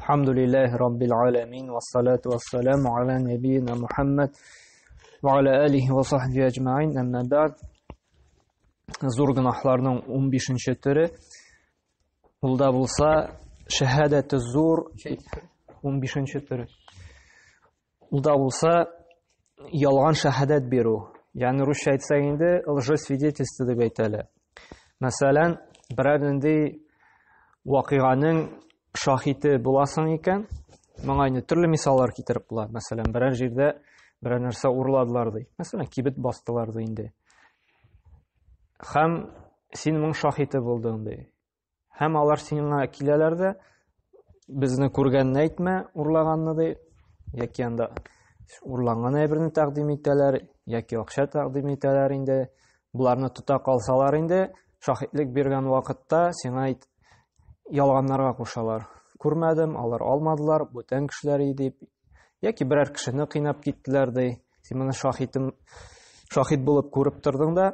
Алхамдулиллаһи раббил аламин вассалату вассаламу аля набийина Мухаммад ва аля алихи ва сахбихи аҗмаин. Әмма бәгъд. Зур гөнаһларның 15-нче төре ул да булса шәһадәте зур 15-нче төре. Ул да булса ялган шәһадәт бирү. Ягъни русча әйтсәк инде лжесвидетельство дип әйтәләр. Мәсәлән, берәр нинди вакыйганың шаһите буласың икән, моңа инде төрле мисаллар китереп була. Мәсәлән, берәр җирдә берәр нәрсә урладылар ди. Мәсәлән, кибет бастылар ди инде. Һәм син моның шаһите булдың ди. Һәм алар сиңа киләләр дә, безне күргәнне әйтмә, урлаганны ди, яки анда урланган әйберне тәкъдим итәләр, яки акча тәкъдим итәләр инде. Буларны тота калсалар инде, шаһитлек биргән вакытта сиңа әйт, ялганнарга кушалар. Күрмәдем, алар алмадылар, бүтән кешеләр иде дип, яки берәр кешене кыйнап киттеләр ди. Син моны шаһитым шаһит булып күреп тордың да,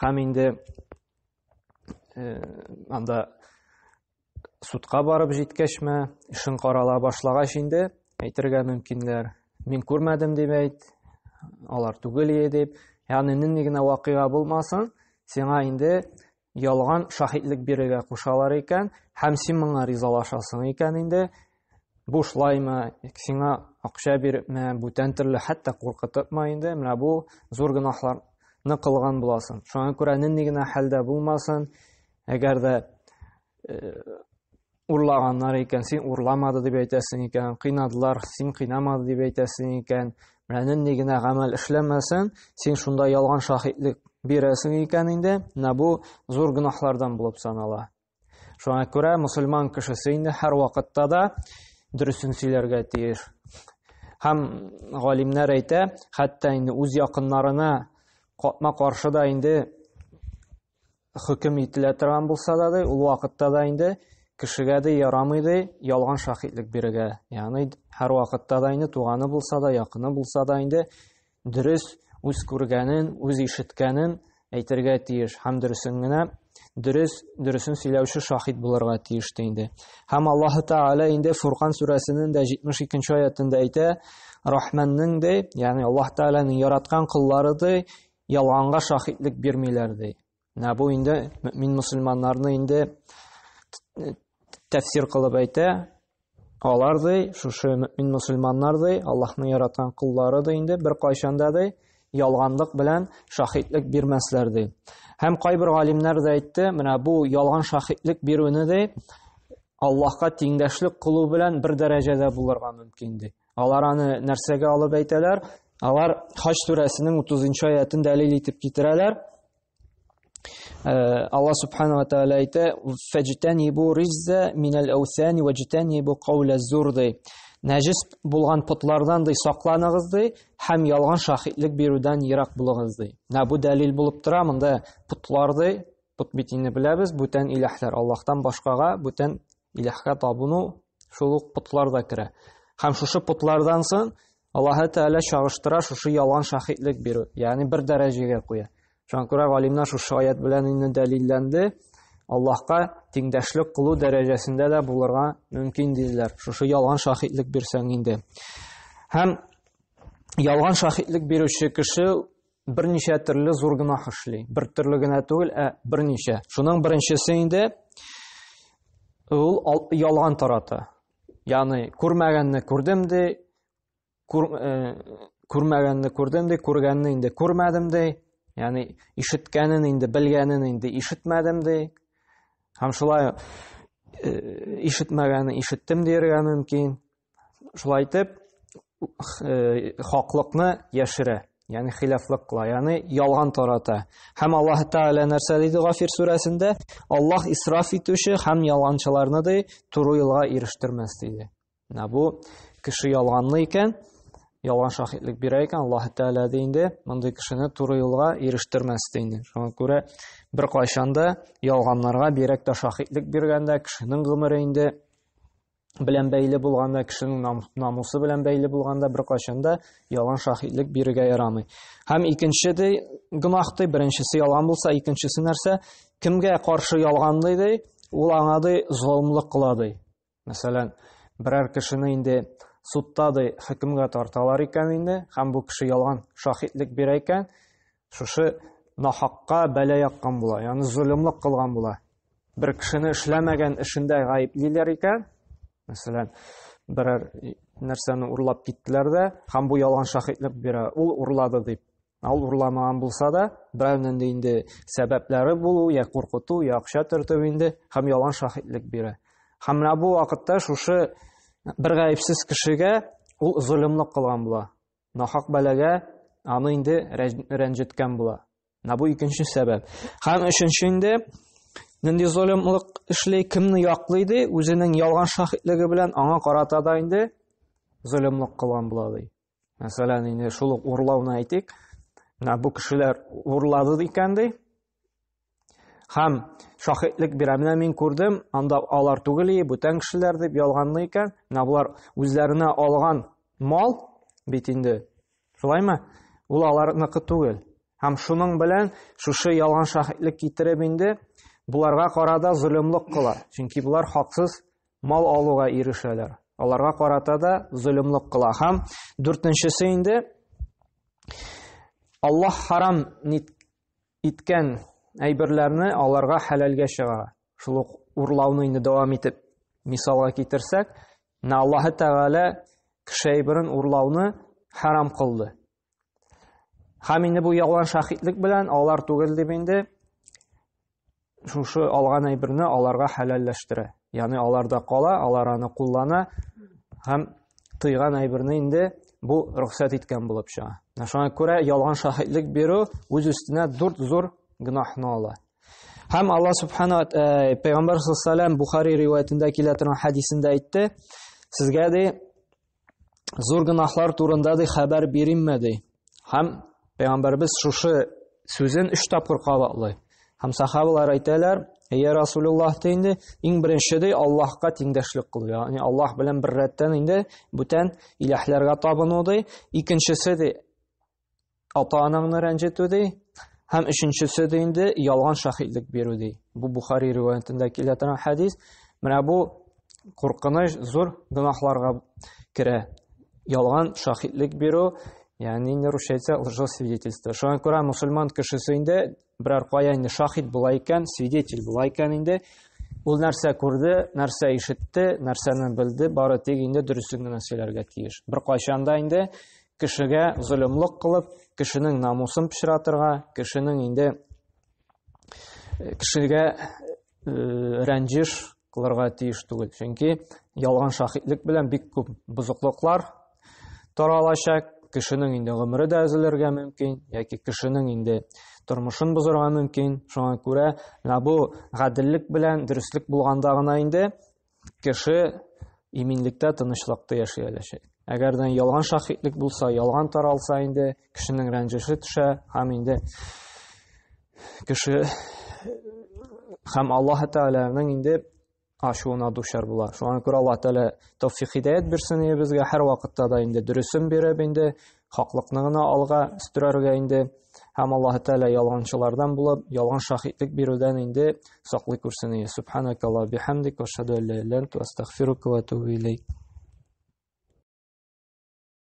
һәм инде анда судка барып җиткәчме, эшең карала башлагач инде әйтергә мөмкинләр. Мин күрмәдем дип әйт, алар түгел иде дип. Ягъни нинди генә вакыйга булмасын, сиңа инде ялган шаһитлек бирергә кушалар икән, һәм син моңа ризалашасың икән инде, бушлаймы, сиңа акча бирепме, бүтән төрле хәтта куркытыпмы инде, менә бу зур гөнаһларны кылган буласың. Шуңа күрә нинди генә хәлдә булмасын, әгәр дә э, урлаганнар икән, син урламады дип әйтәсең икән, кыйнадылар, син кыйнамады дип әйтәсең икән, менә нинди генә гамәл эшләмәсен, син шунда ялган шаһитлек бирәсең икән инде, менә бу зур гөнаһлардан булып санала. Шуңа күрә мусульман кешесе инде һәр вакытта да дөресен сөйләргә тиеш. Һәм галимнәр әйтә, хәтта инде үз якыннарына катма каршы да инде хөкем ителә торган булса да, ди, ул вакытта да инде кешегә дә ярамый ди ялган шаһитлек бирергә. Ягъни һәр вакытта да инде туганы булса да, якыны булса да инде дөрес үз күргәнен, үз ишеткәнен әйтергә тиеш һәм дөресен генә дөрес дөресен сөйләүче шаһит булырга тиеш тә инде. Һәм Аллаһ Тәгалә инде Фуркан сүрәсенең дә 72 аятында әйтә, Рахманның ди, ягъни Аллаһ Тәгаләнең яраткан коллары ди, ялганга шаһитлек бирмиләр ди. Менә бу инде мөмин мусульманнарны инде тәфсир кылып әйтә. Алар ди, шушы мөмин мусульманнар ди, Аллаһның яраткан коллары ди инде бер кайчан да ди, ялганлык белән шаһитлек бирмәсләр ди. Һәм кайбер галимнәр дә әйтте, менә бу ялган шаһитлек бирүне ди, Аллаһка тиңдәшлек кылу белән бер дәрәҗәдә булырга мөмкин ди. Алар аны нәрсәгә алып әйтәләр? Алар Хаҗ сүрәсенең 30 аятын дәлил итеп китерәләр. Э, Алла субхана ва тааля әйтә, "Фаҗтанибу риҗза минал аусани ваҗтанибу каула зур" ди. Нәҗис булган потлардан ди сакланыгыз ди һәм ялган шаһитлек бирүдән ерак булыгыз ди. Менә бу дәлил булып тора, монда потлар ди, пот бит инде беләбез, бүтән иләһләр, Аллаһтан башкага бүтән иләһкә табыну шул ук потлар да керә. Һәм шушы потлардан соң Аллаһы Тәгалә чагыштыра шушы ялган шаһитлек бирү, ягъни бер дәрәҗәгә куя. Шуңа күрә галимнәр шушы аят белән инде дәлилләнде. Аллаһка тиңдәшлек кылу дәрәҗәсендә дә булырга мөмкин диделәр. Шушы ялган шаһитлек бирсәң инде. Һәм ялган шаһитлек бирүче кеше берничә төрле зур гөнаһ эшли. Бер төрле генә түгел, ә берничә. Шуның беренчесе инде ул ялган тарата. Ягъни күрмәгәнне күрдем ди, күр, э, күрмәгәнне күрдем ди, күргәнне инде күрмәдем ди. Ягъни ишеткәнен инде белгәнен инде ишетмәдем ди. Һәм шулай э, ишетмәгәнне ишеттем дияргә мөмкин. Шулай итеп, э, хаклыкны яшерә, ягъни хилафлык кыла, ягъни ялган тарата. Һәм Аллаһ Тәгалә нәрсә диде Гафир сүрәсендә? Аллаһ исраф итүче һәм ялганчыларны ди туры юлга ирештермәс диде. Менә бу кеше ялганлы икән, ялган шаһитлек бирә икән, Аллаһ Тәгалә ди инде мондый кешене туры юлга ирештермәс ди инде. Шуңа күрә бер кайчан да ялганнарга бигрәк тә шаһитлек биргәндә кешенең гомере инде белән бәйле булганда, кешенең намусы белән бәйле булганда беркайчан да ялган шаһитлек бирергә ярамый. Һәм икенче ди гөнаһ ди, беренчесе ялган булса, икенчесе нәрсә? Кемгә каршы ялганлый ди, ул аңа ди золымлык кыла ди. Мәсәлән, Берәр кешене инде судта ди хөкемгә тарталар икән инде, һәм бу кеше ялган шаһитлек бирә икән, шушы нахакка бәла яккан була, ягъни золымлык кылган була. Бер кешене эшләмәгән эшендә гаеплиләр икән, мәсәлән, берәр нәрсәне урлап киттеләр дә, һәм бу ялган шаһитлек бирә, ул урлады дип. Ул урламаган булса да, берәүнең дә инде сәбәпләре булу, я куркыту, я акча төртү инде, һәм ялган шаһитлек бирә. Һәм менә бу вакытта шушы бер гаепсез кешегә ул золымлык кылган була. Нахак бәлагә аны инде рәнҗеткән була. Менә бу икенче сәбәп. Һәм өченче инде нинди золымлык эшли, кемне яклый ди, үзенең ялган шаһитлеге белән аңа карата да инде золымлык кылган була ди. Мәсәлән, инде шул ук урлауны әйтик. Менә бу кешеләр урлады икән ди. Һәм шаһитлек бирә. Менә мин күрдем, анда алар түгел, бүтән кешеләр дип ялганлый икән. Менә болар үзләренә алган мал бит инде. Шулаймы? Ул аларныкы түгел. Һәм шуның белән шушы ялган шаһитлек китереп инде буларга карата золымлык кыла. Чөнки булар хаксыз мал алуга ирешәләр. Аларга карата да золымлык кыла. Һәм дүртенчесе инде Аллаһ харам иткән әйберләрне аларга хәләлгә чыгара. Шул ук урлауны инде дәвам итеп мисалга китерсәк, менә Аллаһы Тәгалә кеше әйберен урлауны харам кылды. Һәм инде бу ялган шаһитлек белән алар түгел дип инде шушы алган әйберне аларга хәләлләштерә. Ягъни аларда кала, алар аны куллана һәм тыйган әйберне инде бу рөхсәт иткән булып чыга. Менә шуңа күрә ялган шаһитлек бирү үз өстенә дүрт зур гөнаһны ала. Һәм Алла субхана э, Пәйгамбәр саллаллаху Бухари риваятендә килә торган хәдисендә әйтте, сезгә ди зур гөнаһлар турында ди хәбәр биримме ди. Һәм пәйгамбәрбез шушы сүзен өч тапкыр кабатлый. Һәм сахабалар әйтәләр, "Я Расулуллаһ" ди инде, иң беренче ди Аллаһка тиңдәшлек кылу, ягъни Аллаһ белән бер рәттән инде бүтән иләһләргә табыну ди. Икенчесе ди ата-анаңны рәнҗетү ди. Һәм өченчесе дә инде ялган шаһитлек бирү ди. Бу Бухари риваятендә килә торган хәдис. Менә бу куркыныч зур гөнаһларга керә. Ялган шаһитлек бирү, ягъни инде русча әйтсә, лжесвидетельство. Шуңа күрә мусульман кешесе инде берәр кая инде шаһит була икән, свидетель була икән инде, ул нәрсә күрде, нәрсә ишетте, нәрсәне белде, бары тик инде дөресен генә сөйләргә тиеш. Бер кайчан да инде кешегә золымлык кылып, кешенең намусын пычратырга, кешенең инде э, кешегә э, рәнҗеш кылырга тиеш түгел. Чөнки ялган шаһитлек белән бик күп бозыклыклар таралачак, кешенең инде гомере дә өзелергә мөмкин, яки кешенең инде тормышын бозырга мөмкин. Шуңа күрә менә бу гаделлек белән дөреслек булганда гына инде кеше иминлектә, тынычлыкта яши алачак. Әгәр дә ялган шаһитлек булса, ялган таралса инде кешенең рәнҗеше төшә һәм инде кеше һәм Аллаһ Тәгаләнең инде ачуына дучар була. Шуңа күрә Аллаһ Тәгалә тәүфик һидәят бирсен безгә һәр вакытта да инде дөресен биреп инде хаклыкны гына алга өстерәргә инде һәм Аллаһ Тәгалә ялганчылардан булып, ялган шаһитлек бирүдән инде саклый күрсен. Субханакаллаһ бихамдик ва ашһаду ан ла иляха илля анта астагфирука ва атубу илейк.